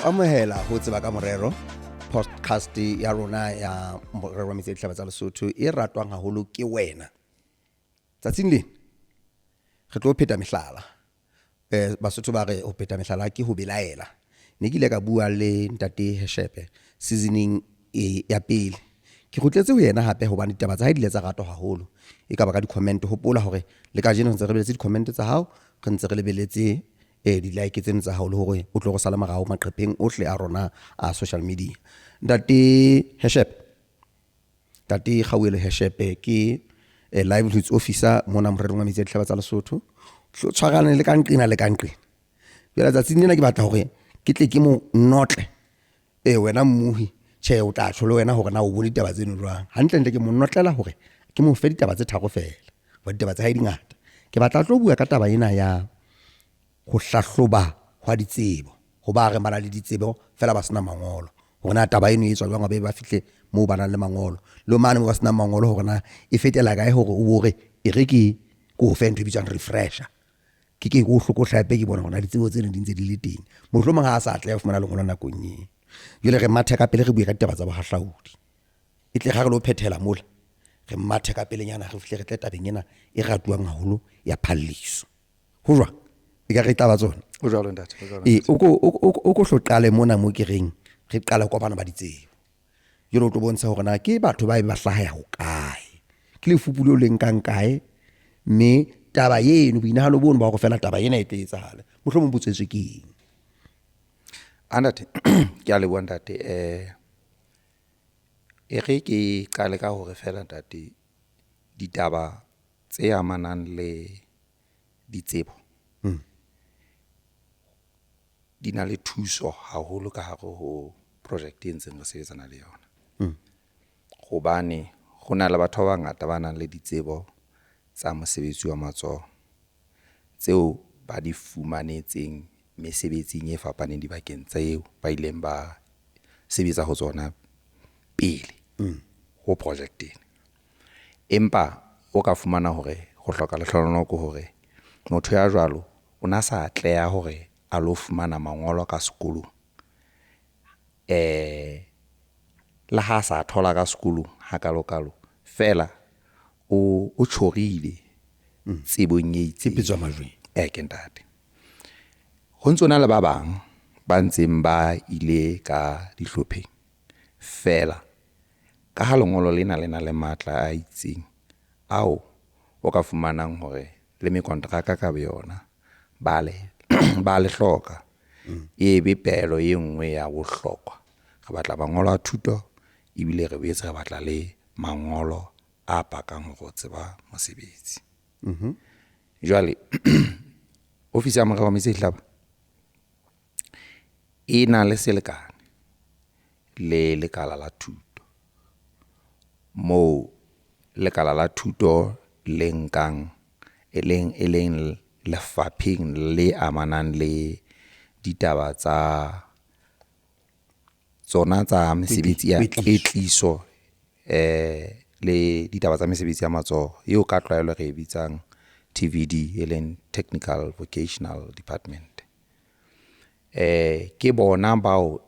o amohela ho Tseba ka Morero, podcast ya rona ya Morero wa Metsi a Dihlaba tsa Lesotho e ratwang haholo ke wena. Tsatsing lena re tlo pheta mehlala. Basotho ba re ho pheta mehlala ke ho belaela. Ne ke ile ka bua le ntate Heshepe seasoning e ya pele. Ke kgutletse ho yena hape hobane ditaba tsa hae di ile tsa ratwa haholo. E ka ba ka di-comment, hopola hore le kajeno re ntse re lebeletse di-comment tsa hao, re ntse re lebeletse di-like tseno tsa hao le hore o tlo re sala morao maqepheng ohle a rona a social media. Ntate Heshepe, Ntate Kgauhelo Heshepe ke livelihoods officer mona morerong wa metsi a dihlaba tsa Lesotho. Tshwarane le ka nqena le ka nqena. Jwale tsatsing lena ke batla hore ke tle ke mo notle. Wena mmuhi, tjhe o tla tjho le wena hore na o bone ditaba tseno jwang. Hantlentle ke mo notlela hore ke mo fe ditaba tse tharo feela. Hoba ditaba tsa hae di ngata. Ke batla a tlo bua ka taba ena ya ho hlahloba hwa ditsebo. Ho ba reng ba na le ditsebo feela ba sena mangolo. Hore na taba eno e etswa jwang ba be ba fihle moo ba nang le mangolo. Le mane moo ba senang mangolo hore na e fetela kae hore o bo re e re ke ke o fe ntho e bitswang refresher. Ke ke o hlokohlape ke bona hore na ditsebo tseno di ntse di le teng. Mohlomong ha a sa atleha ho fumana lengolo nakong eo. Jwale re mathe ka pele re bue ka ditaba tsa bohahlaudi. E tle ga re lo phethela mola, re mathe ka pelenyana re fihle re tle tabeng ena e ratuwang haholo ya phalliso. Ho jwang? E ka re tla ba tsona. Ho jwalo ntate, ho jwalo. E o ko hlo qale mona mo ke reng re qale kopana ba ditsebo. Jwale o tlo bontsha hore na ke batho ba ba hlaha ho kae. Ke lefupu leo le nkang kae mme taba eno boinahano bono ba hore fela taba ena e tle etsahale. Mohlomong bo tswetswe ke eng? A ntate, ke a leboha ntate. E re ke qale ka hore fela ntate ditaba tse amanang le ditsebo di na le thuso haholo ka hare ho project e ntseng re sebetsana le yona. Hobane ho na le batho ba bangata ba nang le ditsebo tsa mosebetsi wa matsoho tseo ba di fumanetseng mesebetsing e fapaneng dibakeng tseo ba ileng ba sebetsa ho tsona pele ho project ena. Empa o ka fumana hore ho hloka lehlohonolo ke hore motho ya jwalo o na sa atleha hore a lo fumana mangolo ka sekolong. Le ha sa thola ka sekolong hakalo-kalo feela o tjhorile tsebong e itseng. Tshepe tswa majweng. Ke ntate. Ho ntso na le ba bang ba ntseng ba ile ka dihlopheng feela ka ha lengolo lena le na le matla a itseng ao o ka fumanang hore le mekontraka ka boyona ba le ba le hloka. E be pehelo e nngwe ya bohlokwa. Re batla mangolo a thuto ebile re boetse re batla le mangolo a pakang hore o tseba mosebetsi. Jwale ofisi ya Morero wa Metsi a Dihlaba e na le selekane le lekala la thuto. Moo lekala la thuto le nkang e leng lefapheng le amanang le ditaba tsa tsona tsa mesebetsi ya kwetliso le ditaba tsa mesebetsi ya matsoho eo ka tlwaelo re e bitsang TVD e leng Technical Vocational Department. Ke bona bao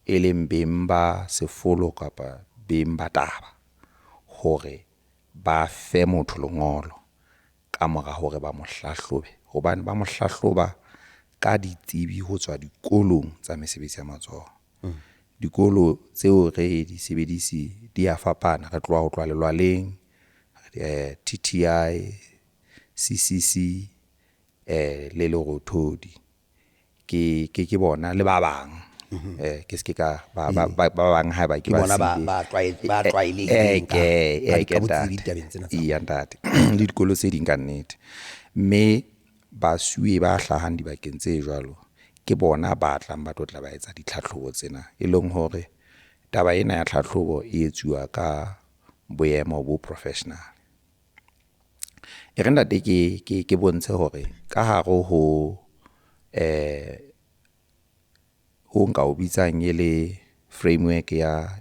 e leng beng ba sefolo kapa beng ba taba hore ba fe motho lengolo ka mora hore ba mo hlahlobe, hobane ba mo hlahloba ka ditsebi ho tswa dikolong tsa mesebetsi ya matsoho. Dikolo tseo re di sebedise di a fapana, re tloha ho tloha Lelwaleng, TTI, CCC le Lerothodi. Ke bona le ba bang. Ke se ke ka ba bang haeba ke Ke bona ba ba tlwaelehileng ka botsebi ditabeng tsena tsa. Eya ntate, le dikolo tse ding ka nnete. Mme basuwe ba hlahang dibakeng tse jwalo ke bona ba tlang ba tlo tla ba etsa ditlhatlhobo tsena. E leng hore taba ena ya tlhatlhobo e etsuwa ka boemo bo professional. E re ntate ke bontshe hore ka hare ho ho nka o bitsang e le framework ya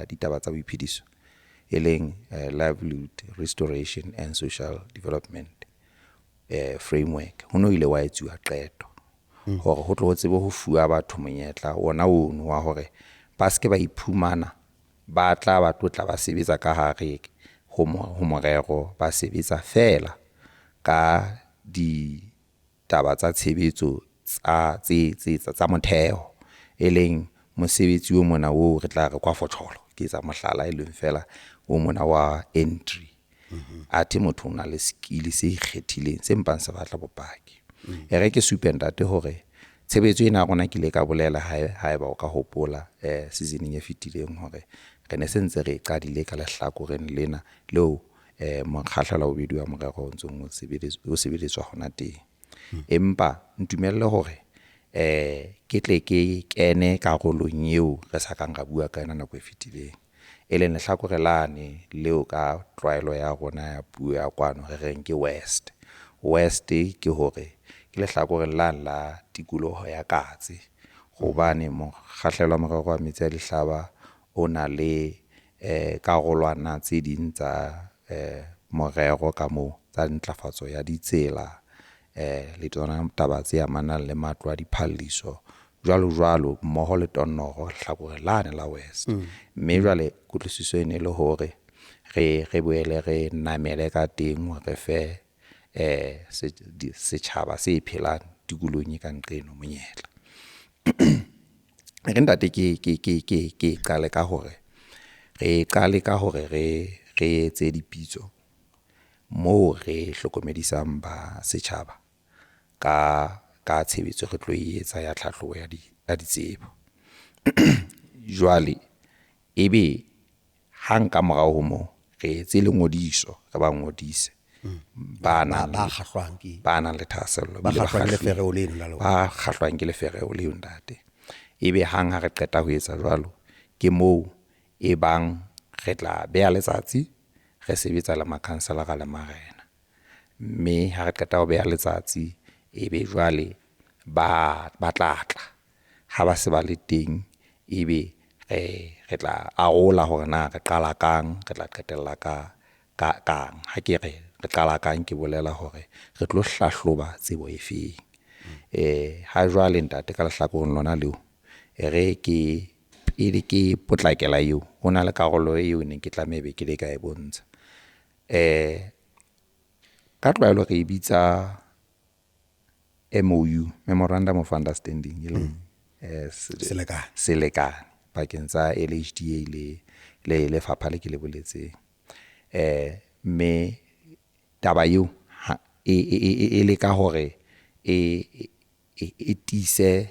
ditaba tsa boiphediso e leng livelihood restoration and social development framework. Ho no ile wa etsuwa qeto. Hore ho tlo ho tsebe ho fuwa batho monyetla ona ono wa hore ba se ke ba iphumana ba tla ba tlo tla ba sebetsa ka hare ho morero, ba sebetsa feela ka ditaba tsa tshebetso tsa motheo, e leng mosebetsi o mona oo re tla re kwa fotjholo. Ke etsa mohlala e leng feela o mona wa entry. Athe motho o na le skill se ikgethileng se mpang se batla bopaki. E re ke supe ntate hore tshebetso ena ya rona ke ile ka bolela haeba o ka hopola season-eng e fetileng hore re ne se ntse re e qadile ka lehlakoreng lena leo mokgahlelo wa bobedi wa morero o ntseng o sebeletswa hona teng. Empa ntumelle hore ke tle ke kene karolong eo re sa kang ra bua ka yona nako e fetileng, e leng lehlakore lane leo ka tlwaelo ya rona ya puo ya kwano re reng ke west. West ke hore ke lehlakoreng lane la tikoloho ya Katse, hobane mokgahlelo wa morero wa metsi a dihlaba o na le karolwana tse ding tsa morero ka moo tsa ntlafatso ya ditsela le tsona taba tse amanang le matlo a diphalliso jwalo jwalo, mmoho le tonnoro lehlakoreng lane la west. Mme jwale kutlwisiso e ne le hore re boele re namele ka teng hore re fe setjhaba se phelang tikolohong e ka nqeno monyetla. E re ntate ke qale ka hore re qale ka hore re etse dipitso moo re hlokomedisang ba setjhaba ka tshebetso re tlo e etsa ya tlhahlobo ya ditsebo. Jwale ebe hang ka morao ho moo re etse le ngodiso, re ba ngodise ba nang Ba kgahlwang ke ba nang le thahasello ba ebile ba kgahlwang ke kgahluwe. Lefereo leno la lona. Ba kgahlwang ke lefereo leo ntate. Ebe hang ha re qeta ho etsa jwalo, ke moo e bang re tla beha letsatsi re sebetsa le makhanselara le marena. Mme ha re qeta ho beha letsatsi, ebe jwale ba tla tla. Ha ba se ba le teng, ebe re tla arola hore na re qala kang, re tla qetella ka kang. Ha ke re re qala kang, ke bolela hore re tlo hlahloba tsebo e feng. Ha jwale ntate ka lehlakoreng lona leo, e re ke pele ke potlakela eo, ho na le karolo eo neng ke tlameha ebe ke le ka e bontsha. Ka tlwaelo re e bitsa MOU, Memorandum of Understanding, e leng Selekane. Selekane pakeng tsa LHDA le lefapha le ke le boletseng. Mme taba eo e leka hore e tiise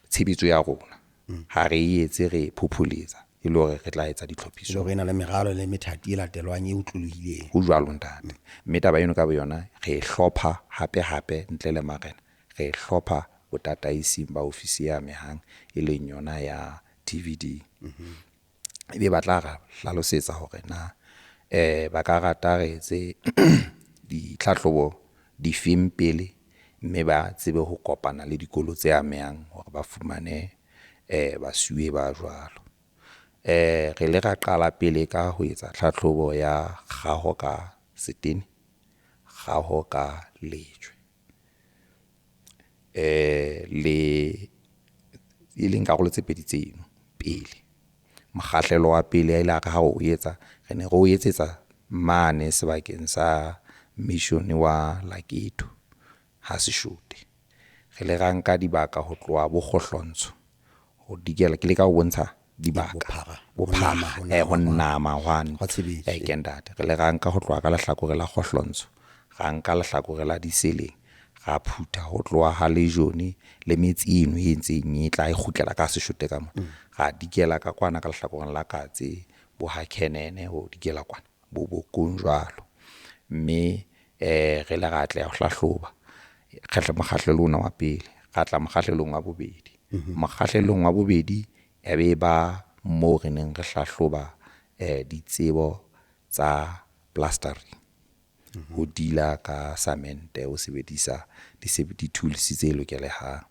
tshebetso ya rona. Ha re e etse re phopholetsa e le hore re tla etsa ditlhophiso. Jwale re na le meralo le methati e latelwang e otlolohileng. Ho jwalo ntate. Mme taba eno ka boyona re e hlopha hape hape ntle le marena, re e hlopha botataising ba ofisi e amehang e leng yona ya TVD. Ebe ba tla ra hlalosetsa hore na ba ka rata re etse ditlhahlobo difeng pele, mme ba tsebe ho kopana le dikolo tse amehang hore ba fumane basuwe ba jwalo. Re ile ra qala pele ka ho etsa tlhahlobo ya kgaho ka setene, kgaho ka lejwe. Le e leng karolo tse pedi tseno pele. Mokgahlelo wa pele e la re ha o etsa, re ne re o etsetsa mane sebakeng sa mission wa Laketo ha Seshote. Re le ra nka dibaka ho tloha bo Kgohlontsho ho dikela, ke leka ho bontsha dibaka Bophara, bophara, ho nama, ho nama hwane. Hwa tshebetso. Ke ntate. Re le ra nka ho tloha ka lehlakore la Kgohlontsho, ra nka lehlakore la Diseleng, ra phutha ho tloha ha Lejone le metse eno e ntseng e tla e kgutlela ka Seshote ka mona. Ra dikela ka kwana ka lehlakoreng la Katse, bo ha Kenene ho dikela kwana, bo Bokong jwalo. Mme re ile ra atleha ho hlahloba mokgahlelo ona wa pele, ra tla mokgahlelong wa bobedi. Mokgahlelong wa bobedi ya be ba moo re neng re hlahloba ditsebo tsa plastering. Ho dila ka samente, o sebedisa di-tools tse lokelehang.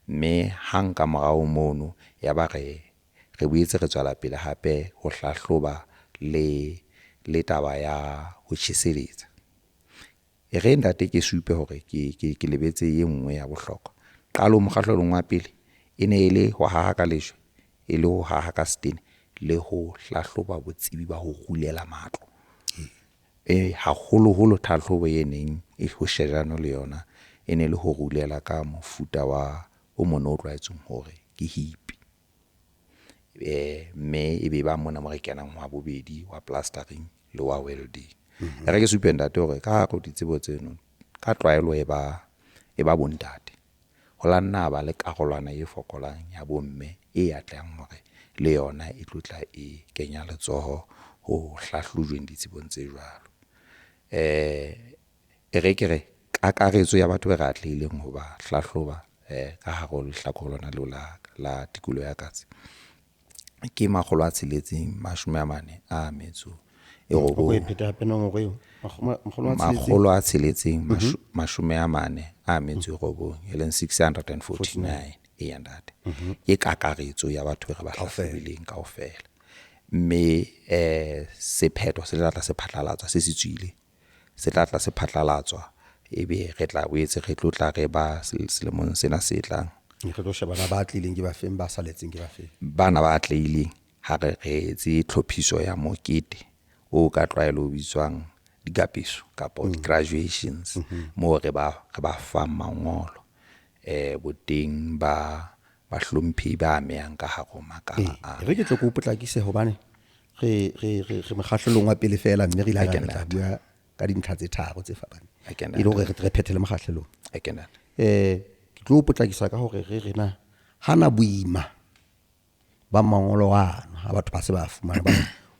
Mme hang ka morao mono ya ba re boetse re tswela pele hape ho hlahloba le taba ya ho tjheseletsa. E re ntate ke supe hore ke lebetse e nngwe ya bohlokwa. Qalong mokgahlelong wa pele e ne e le ho haha ka lejwe, e le ho haha ka setene le ho hlahloba botsebi ba ho rulela matlo. Haholoholo tlhahlobo e neng e ho shejane le yona e ne le ho rulela ka mofuta wa o mona o tlwaetsweng hore ke hip. Mme e be ba mona mo re kenang wa bobedi wa plastering le wa welding. E re ke supe ntate hore ka hare ho ditsebo tseno ka tlwaelo e ba bontate. Ho la nna ba le karolwana e fokolang ya bomme e atlehang hore le yona e tlo tla e kenya letsoho ho hlahlojweng ditsebong tse jwalo. E re ke re kakaretso ya batho be re atlehileng ho ba hlahloba ka hare ho lehlakore lona leo la tikoloho ya katse ke 649. O e phete hape nomoro eo. 649, e leng 649. Eya ntate. Ke kakaretso ya batho be re ba hlahlobileng kaofela. Mme sephetho se tla tla se phatlalatswa, se se tswile. Se tla tla se phatlalatswa, ebe re tla boetse re tlo tla re ba selemong sena se tlang. Re tlo shebana ba atlehileng ke ba feng, ba saletseng ke ba feng. Bana ba atlehileng ha re etse tlhophiso ya mokete o ka tlwaelo o bitswang dikapeso kapa di-graduations, moo re ba fang mangolo boteng ba bahlomphehi ba amehang ka hare ho makala a. Re ke tle ke o potlakise hobane re mokgahlelong wa pele fela, mme re ile ra tla bua ka dintlha tse tharo tse fapaneng. E le hore re phethele mokgahlelong. Ke tlo potlakisa ka hore re rena hana boima ba mangolo ano ha batho ba se ba fumana ba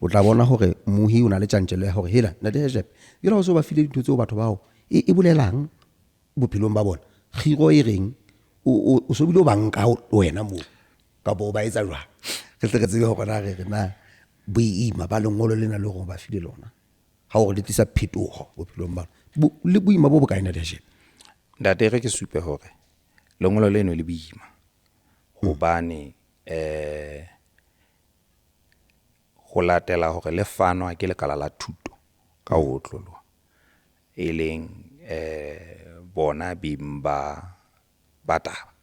o tla bona hore mohi o na le tjantjello ya hore hela ntate Hejep jwale ho so ba file dintho tseo batho bao e bolelang bophelong ba bona kgiro e reng o so bile o banka wena moo kapa o ba etsa jwang re tle re tsebe hore na re na boima ba lengolo lena le hore ba file lona ha hore le tlisa phetoho bophelong ba le boima bo bokae ntate Hejep? Ntate re ke supe hore lengolo leno le boima hobane ho latela hore le fanwa ke lekala la thuto ka ho otloloha, e leng bona beng ba taba.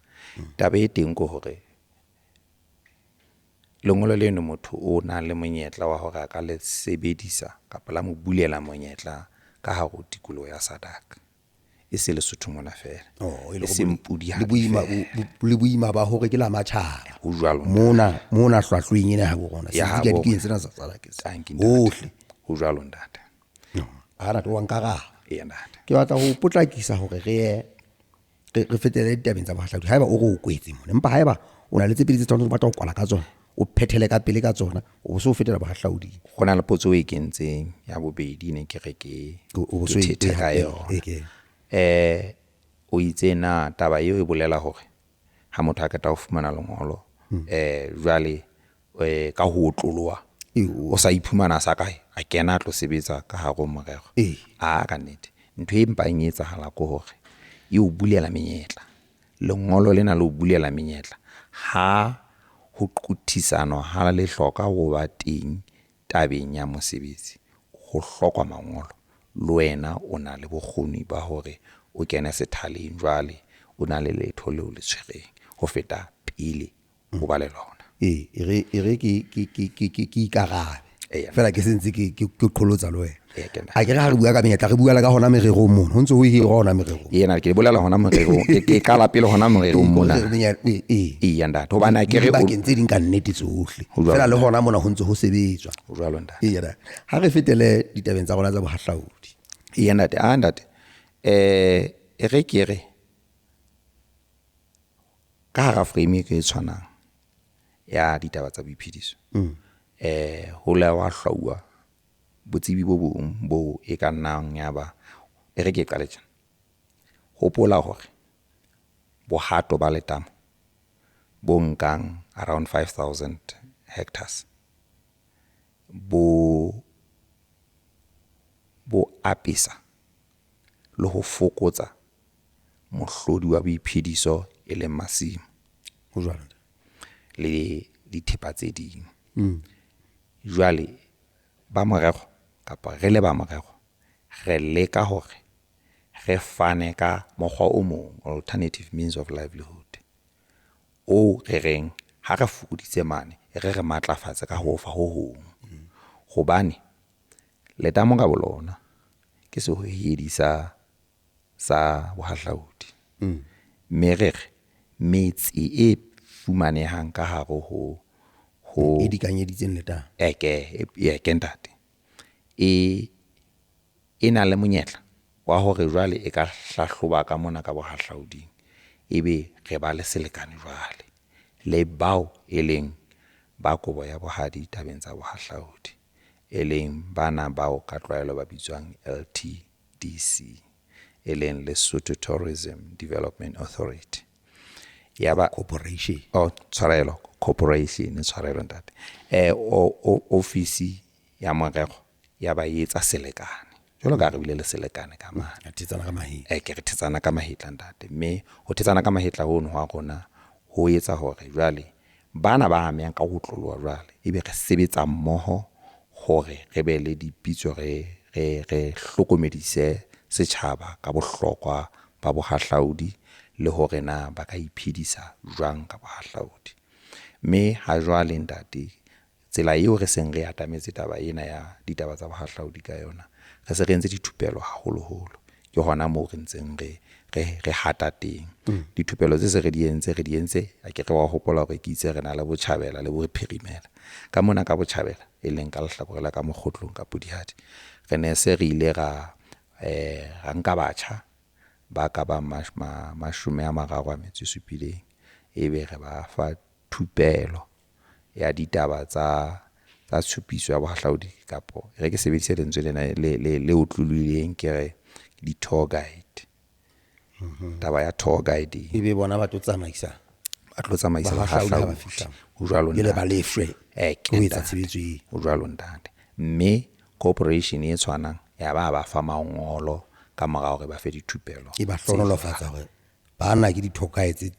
Taba e teng ke hore lengolo leno motho o na le monyetla wa hore a ka le sebedisa kapa la mo bulela monyetla ka hare ho tikoloho ya SADAG. E se Lesotho mona fela. E seng pudi le boima ba hore ke la matjhaba. Ho jwalo. Mona hlwahlweng ena ya bo rona. Ya Se bo dikeng tsena tsa SADAG. Tanki Hohle. Ho jwalo ntate. Ha ntate wa nkaraba. Eya ntate. Ke batla ho potlakisa hore re re fetele ditabeng tsa bohahlaudi. Haeba o re o kwetse mona, empa haeba o na le tse pedi tse tharo o batla ho kwala ka tsona, o phethele ka pele ka tsona, o so fetela bohahlauding. Ho na le potso e kentseng ya bobedi ne ke re ke O so e thethe ka yona. O itse na taba eo e bolela hore ha motho a qeta ho fumana lengolo jwale ka ho otloloha o sa iphumana sa kae a kena a tlo sebetsa ka hare ho morero. A ka nnete ntho e mpang e etsahala ke hore e o bulela menyetla. Lengolo lena le o bulela menyetla ha ho qothisanwa ha le hloka ho ba teng tabeng ya mosebetsi, ho hlokwa mangolo. Le wena o na le bokgoni ba hore o kene sethaleng jwale o na le letho leo le tshwereng ho feta pele o ba le lona. E re ke ikarabe. Fela ke sentse ke qholotsa le wena. A ke re ha re bua ka menyetla re bua le ka hona mererong mona. Ho ntse ho hirwa hona mererong. Yena ke bolela hona mererong. Ke qala pele hona mererong mona. Eya ntate. Hobane a ke re bakeng tse ding ka nnete tsohle. Fela le hona mona ho ntse ho sebetswa. Ho jwalo ntate. Eya. Ha re fetele ditabeng tsa rona tsa bohahlaudi. Eya ntate. A ntate. E re ke re ka hara frame e tshwanang ya ditaba tsa boiphediso. Ho la wa hlwauwa botsebi bo bong bo e ka nnang ya ba e re ke qale tjena. Hopola hore bohato ba letamo bo nkang around 5,000 hectares bo apesa le ho fokotsa mohlodi wa boiphediso e leng masimo. Ho jwalo le dithepa tse ding. Jwale ba morero kapa re le ba morero re leka hore re fane ka mokgwa o mong, alternative means of livelihood. O re reng ha re fokoditse mane, re re matlafatse ka ho fa ho hong. Hobane letamo ka bolona ke sehohedi sa sa bohahlaudi. Mme re re metse e fumanehang ka hare ho ho E dikanyeditseng letamo. Eke eke ntate. E e na le monyetla wa hore jwale e ka hlahloba ka mona ka bohahlauding, ebe re ba le selekane jwale le bao e leng ba kobo ya bohadi tabeng tsa bohahlaudi, e leng bana bao ka tlwaelo ba bitswang LTDC, e leng Lesotho Tourism Development Authority. Ya ba Corporation. Oh, tshwarelo, corporation, tshwarelo ntate. Ofisi ya morero ya ba etsa selekane. Jwalo ka re bile le selekane ka mane. A thetsana ka mahetla. Ke re thetsana ka mahetla ntate. Mme ho thetsana ka mahetla hono hwa rona ho etsa hore jwale bana ba amehang ka ho otloloha jwale ebe re sebetsa mmoho hore re be le dipitso, re re re hlokomedise setjhaba ka bohlokwa ba bohahlaudi le hore na ba ka iphedisa jwang ka bohahlaudi. Mme ha jwale ntate, tsela eo re seng re atametse taba ena ya ditaba tsa bohahlaudi ka yona, re se re entse dithupelo haholoholo. Ke hona moo re ntseng re re re hata teng. Dithupelo tse se re di entse, re di entse, a ke re wa hopola hore ke itse re na le botjhabela le bophirimela. Ka mona ka botjhabela, e leng ka lehlakore la ka Mokgotlong ka Pudihadi, re ne se re ile ra ra nka batjha ba ka bang 37, ebe re ba fa thupelo ya ditaba tsa tsa tshupiso ya bohahlaudi, kapo re ke sebedise lentswe lena le le le otlolohileng, ke re di-tour guide. Taba ya tour guiding. Ebe bona ba tlo tsamaisa. Ba tlo tsamaisa bahahlaudi ha ba bahahlaudi. fihla. Ho jwalo Jwale ba ntate. lefshwe Ke ho etsa ntate. tshebetso eo. Ho jwalo ntate. Mme corporation e tshwanang ya ba ba fa mangolo ka mora hore ba fe dithupelo. E ba hlohonolofatsa hore bana ke di-tour guides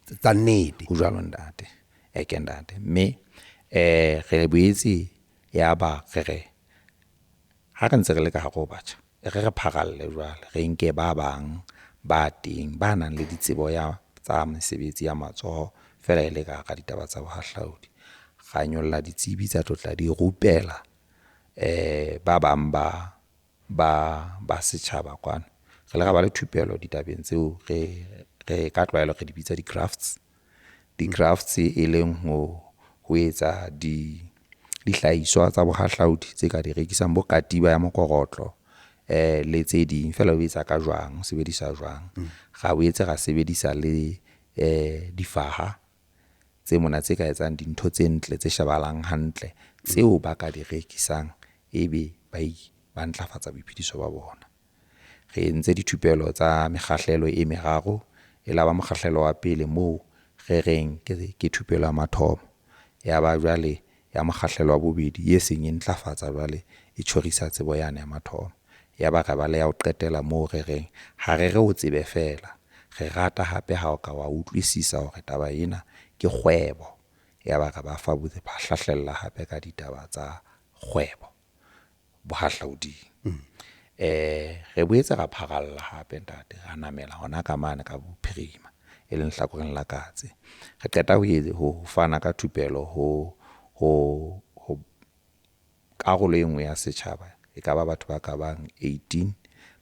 tsa nnete. Ho jwalo ntate. Eke ntate. Mme re boetse ya ba re re ha re ntse re le ka hare ho batjha, re re pharalle jwale, re nke ba bang ba teng ba nang le ditsebo ya tsa mesebetsi ya matsoho feela e le ka hara ditaba tsa bohahlaudi. Ra nyolla ditsebi tsa tlotla di rupela ba bang ba ba ba setjhaba kwano. Re le ra ba le thupelo ditabeng tseo re re ka tlwaelo re di bitsa di-crafts. Di-crafts e leng ho ho etsa di dihlahiswa tsa bohahlaudi tse ka di rekisang, bo katiba ya mokorotlo le tse ding feela o etsa ka jwang, o sebedisa jwang. Ra boetse ra sebedisa le difaha tse mona tse ka etsang dintho tse ntle tse shebahalang hantle tseo ba ka di rekisang, ebe ba ba ntlafatsa boiphediso ba bona. Re entse dithupelo tsa mekgahlelo e meraro. E la ba mokgahlelo wa pele moo re reng ke ke thupelo ya mathomo. Ya ba jwale ya mokgahlelo wa bobedi e seng e ntlafatsa jwale e tjhorisa tsebo yane ya mathomo. Ya ba re ba le ya ho qetela moo re reng ha re re o tsebe feela, re rata hape ha o ka wa utlwisisa hore taba ena ke kgwebo. Ya ba re ba fa ba hlahlella hape ka ditaba tsa kgwebo bohahlauding. Re boetse ra pharalla hape ntate, ra namela hona ka mane ka bophirima, e leng hlakoreng la Katse. Re qeta ho ho fana ka thupelo ho ho ho karolo e nngwe ya setjhaba, e ka ba batho ba ka bang 18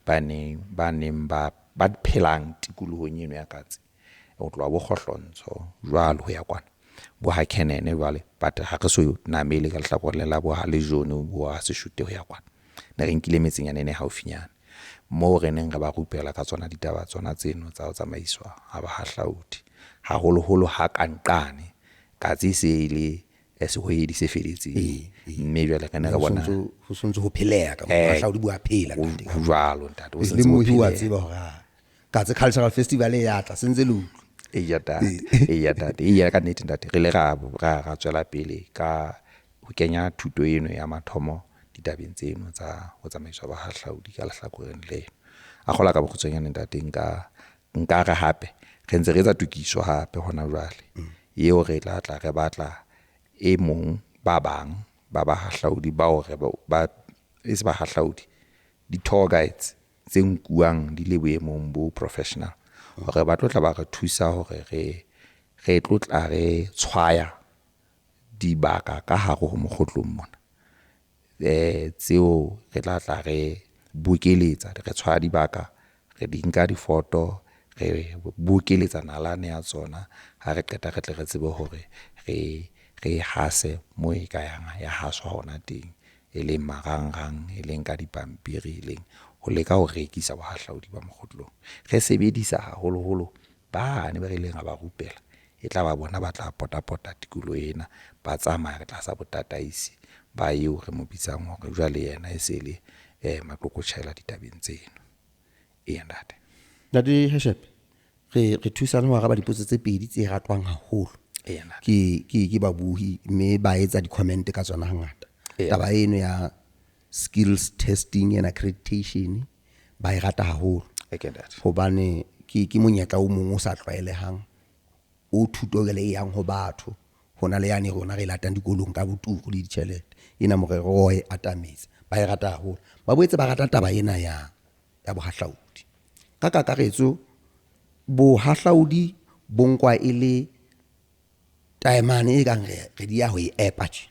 ba neng ba neng ba ba phelang tikolohong eno ya Katse. Ho tloha bo Kgohlontsho jwalo ho ya kwana, bo ha Kenene jwale, but ha re so namele ka lehlakoreng la bo ha Lejone, bo ha Seshote ho ya kwana. Ne re nkile metsenyana ena e haufinyana moo re neng re ba rupela ka tsona ditaba tsona tseno tsa ho tsamaiswa ha bahahlaudi, haholoholo ha ka nqane Katse e se e le sehohedi se feletseng. Mme jwale re ne re bona Ho sontso ho pheleha ka bohahlaudi bo a phela ntate. Ho jwalo ntate, ho Le sentse ho mohi wa pheleha. tseba hore ah, Katse Cultural Festival e ya tla, sentse le utlwa. Eya ntate, eya ntate, eya ka nnete ntate. Re ile ra ra ra tswela pele ka ho kenya thuto eno ya mathomo ditabeng tseno tsa ho tsamaiswa bahahlaudi ka lehlakoreng leno. A kgola ka bokgutshwanyane ntate, nka nka re hape re ntse re etsa tokiso hape hona jwale. Eo re tla tla re batla e mong ba bang ba bahahlaudi bao re ba e se bahahlaudi, di-tour guides tse nkuwang di le boemong bo professional, hore ba tlo tla ba re thusa hore re Re tlo tla re tshwaya dibaka ka hare ho Mokgotlong mona. Tseo re tla tla re bokeletsa, re tshwaya dibaka, re di nka difoto, re bokeletsa nalane ya tsona. Ha re qeta re tle re tsebe hore re e hase moo e ka yang ya haswa hona teng, e leng marangrang, e leng ka dipampiri, e leng ho leka ho rekisa bohahlaudi ba Mokgotlong. Re sebedisa haholoholo bane ba re ileng ra ba rupela, e tla ba bona ba tla potapota tikoloho ena, ba tsamaya tlasa botataisi ba eo re mo bitsang hore jwale yena e se le maqoqotjhela ditabeng tseno. Eya ntate. Ntate Heshepe, re thusane ho araba dipotso tse pedi tse ratwang haholo. Eya ntate. Ke babuhi mme ba etsa di-comment ka tsona hangata. Eya. Taba eno ya skills testing and accreditation ba e rata haholo. Okay, ntate. Hobane ke monyetla o mong o sa tlwaelehang o thuto jwale e yang ho batho. Hona le yane rona re latang dikolong ka boturu le ditjhelete. Ena morero wa e atametsa. Ba e rata haholo. Ba boetse ba rata taba ena ya bohahlaudi. Ka kakaretso bohahlaudi bo nkwa e le taemane e kang re di ya ho e epa tje.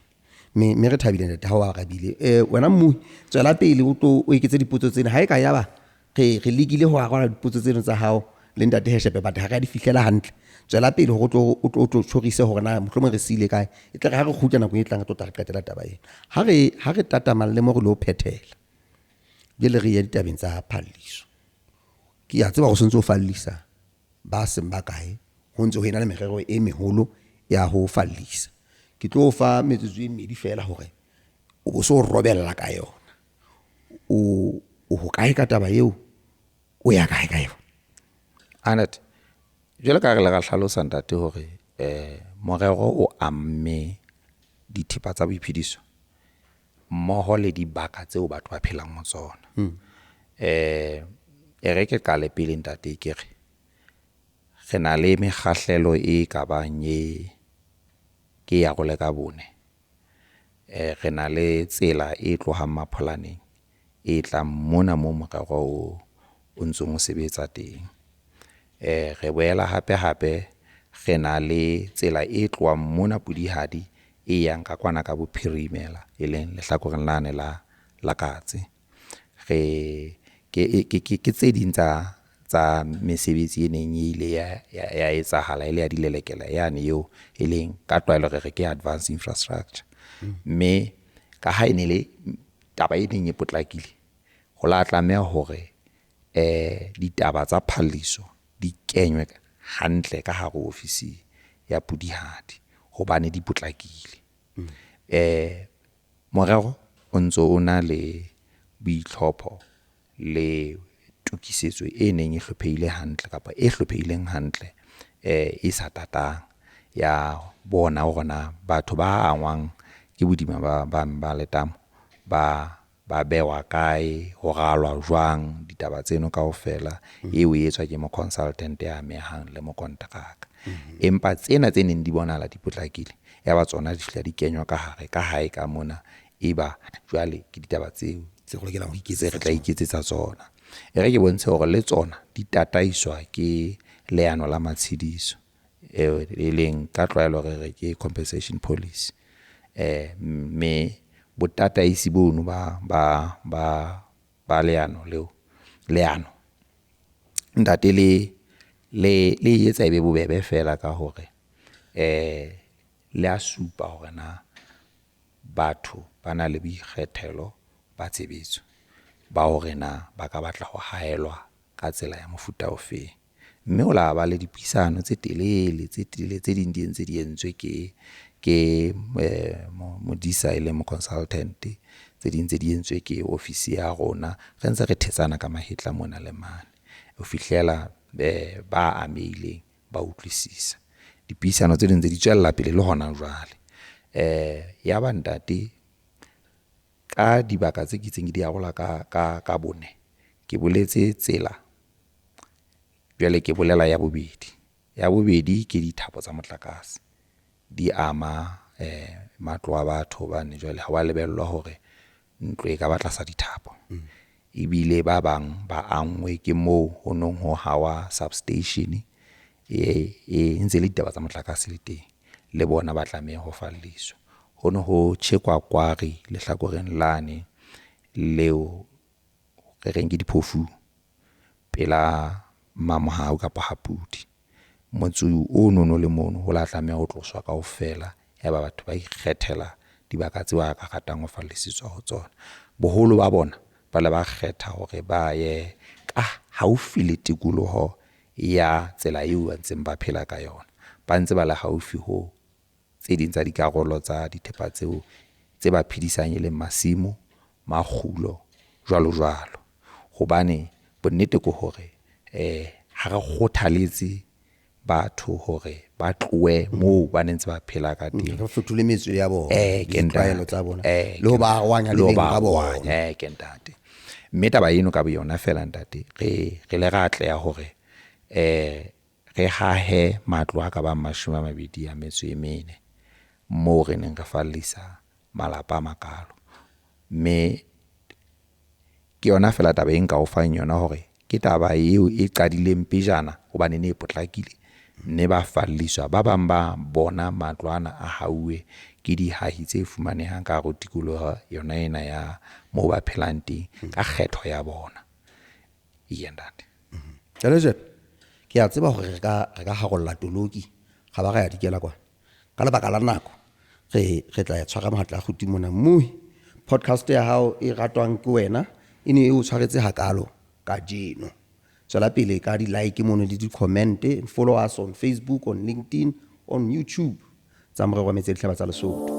Mme re thabile ntate ha o arabile. Wena mmuhi tswela pele o tlo o eketse dipotso tsena. Ha e ka ya ba re lekile ho araba dipotso tseno tsa hao le ntate Heshepe, but ha re a di fihlela hantle. Tswela pele hore o tlo tjhorise hore na mohlomong re siile kae. E tle re ha re kgutla nakong e tlang re tlo tla re qetela taba ena. Ha re tatamang le mo re lo phethela. Jwale re ye ditabeng tsa phalliso. Ke a tseba hore o sontso o fallisa ba seng ba kae, ho ntse ho ena le merero e meholo ya ho fallisa. Ke tlo fa metsotso e mmedi feela hore o bo so robella ka yona. O hokae ka taba eo? O ya kae ka yona? Anet, jwalo ka re le ra hlalosa ntate hore morero o amme dithepa tsa boiphediso mmoho le dibaka tseo batho ba phelang ho tsona. E re ke qale pele ntate ke re re na le mekgahlelo e kabang e ke ya role ka bone. Re na le tsela e tlohang Mapholaneng e tlang mona mo morero o ntsong o sebetsa teng. Re boela hape re na le tsela e tlohang mona Pudihadi e yang ka kwana ka bophirimela, e leng lehlakoreng lane la Katse. Re ke tse ding tsa mesebetsi e neng e ile ya etsahala e le ya dilelekela yane eo e leng ka tlwaelo re re ke advanced infrastructure. Mme ka ha e ne le taba e neng e potlakile, ho la tlameha hore ditaba tsa phalliso di kenywe hantle ka hare ho ofisi ya Pudihadi hobane di potlakile. Morero o ntso o na le boitlhopho le tokisetso e neng e hlophehile hantle kapa e hlophehileng hantle, e sa tatang ya bona hore na batho ba angwang ke bodima ba letamo ba bewa kae, ho ralwa jwang ditaba tseno kaofela. Eo e etswa ke mo consultant ya amehang le mo kontraka. Empa tsena tse neng di bonahala di potlakile, ya ba tsona di fihla di kenywa ka hare ka hae ka mona, e ba jwale ke ditaba tseo tse re lokelang ho iketsetsa, re tla iketsetsa tsona. E re ke bontshe hore le tsona di tataiswa ke leano la matshediso e leng ka tlwaelo re re ke compensation policy. Mme botataisi bono ba leano leo, leano ntate le etsa e be bobebe fela ka hore le a supa hore na batho ba na le boikgethelo ba tshebetso ba hore na ba ka batla ho haelwa ka tsela ya mofuta ofeng. Mme ho la ba le dipuisano tse telele tse ding di entse di entswe ke modisa e leng mo-consultant, tse ding tse di entswe ke ofisi ya rona. Re ntse re thetsana ka mahetla mona le mane ho fihlela ba amehileng ba utlwisisa. Dipuisano tse ding tse di tswella pele le hona jwale. Ya ba ntate ka dibaka tse ke itseng ke di arola ka bone, ke boletse tsela, jwale ke bolela ya bobedi. Ya bobedi ke dithapo tsa motlakase, di ama matlo a batho hobane jwale ha wa lebellwa hore ntlo e ka ba tlasa dithapo. Ebile ba bang ba angwe ke moo ho nong ho hawa substation E ntse le ditaba tsa motlakase le teng, le bona ba tlameha ho falliswa. Ho ne ho tjhekwa kwari lehlakoreng lane leo re reng ke diphofung pela Mamohau kapa Hapudi. Motse ono no le mono ho la tlameha ho tloswa kaofela, ya ba batho ba ikgethela dibaka tseo ba ka ratang ho fallisetswa ho tsona. Boholo ba bona ba le ba kgetha hore ba ye ka haufi le tikoloho ya tsela eo ba ntseng ba phela ka yona. Ba ntse ba le haufi ho tse ding tsa dikarolo tsa dithepa tseo tse ba phedisang, e leng masimo, makgulo, jwalo jwalo. Hobane bonnete ke hore ha re kgothaletse batho hore ba tlohe moo ba ne ntse ba phela ka teng. Re fetole metso ya bona, Ke ditlwaelo ntate. tsa bona, le Ke ho ba arohanya le le ho beng ba ka bona. arohanya, ke ntate. Mme taba eno ka boyona feela ntate, re le ra atleha hore re hahe matlo a ka bang 24 moo re neng re fallisa malapa a makalo. Mme ke yona feela taba e nka o fang yona hore ke taba eo e qadileng pejana hobane ne e potlakile, mme ba falliswa. Ba bang ba bona matlo ana a hauwe ke dihahi tse fumanehang ka hare ho tikoloho yona ena ya moo ba phelang teng ka kgetho ya bona. Eya ntate. Jwale Jeppe, ke a tseba hore re ka harolla toloki ga ba ra ya dikela kwana. Ka lebaka la nako re tla e tshwara mohatla a kguti mona. Mmuhi, podcast ya hao e ratwang ke wena e ne e o tshwaretse hakalo kajeno. Tswela pele ka di-like mono le di-comment, follow us on Facebook, on LinkedIn, on YouTube tsa Morero wa Metsi a Dihlaba tsa Lesotho.